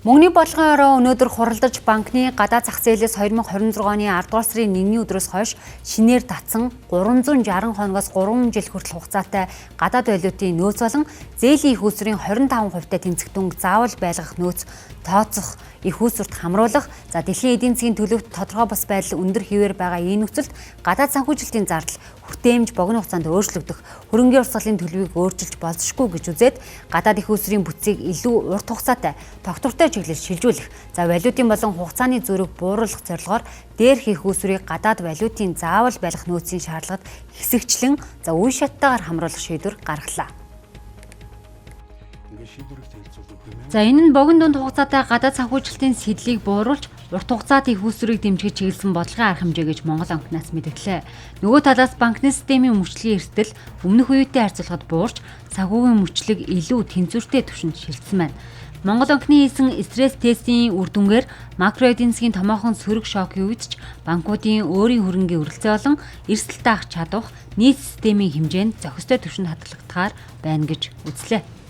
Мөнгөний бодлогын орой өнөөдөр хуралдаж банкны гадаад зах зээлээс 2026 оны 10 дугаар сарын 1-ний өдрөөс хойш шинээр татсан 360 хоногоос 3 жил хүртэл хугацаатай гадаад валютын нөөц болон зээлийн их усрын 25 хувьтай тэнцэх дүнг заавал байлгах нөөц тооцох их усүрт хамруулах, за дэлхийн эдийн засгийн төлөвт тодорхой бус байдал өндөр хэвээр байгаа энэ нөхцөлд гадаад санхүүжилтийн зардал, хүртээмж богино хугацаанд өөрчлөгдөх, хөрөнгийн урсгалын төлөвийг өөрчилж болзошгүй гэж үзээд гадаад их усрын бүтцийг илүү урт хугацаатай тогтвортой чиглэл шилжүүлэх, за валютын болон хугацааны зөрүүг бууруулах зорилгоор дээрх их усрыг гадаад валютын заавал байлгах нөөцийн шаардлагад хэсэгчлэн, за үе шаттайгаар хамруулах шийдвэр гаргалаа. За энэ нь богино дунд хугацаатай гадаад санхүүжилтийн сэдлийг бууруулж урт хугацаат их усрыг дэмжих чиглэсэн бодлогын арга хэмжээ гэж Монгол банкнаас мэдгдлээ. Нөгөө талаас банкны системийн мөчлөгийн эрсдэл өмнөх үетэй харьцуулахад буурч санхүүгийн мөчлөг илүү тэнцвэртэй түвшинд шилжсэн байна. Монгол банкны хийсэн стресс тестийн үр дүнгээр макро эдийн засгийн томоохон сөрөг шокын үед ч банкуудын өөрийн хөрөнгийн өрөлдсөн болон эрсдэл таах чадвах нийт системийн хэмжээнд зохистой түвшинд хадгалагдахаар байна гэж үзлээ.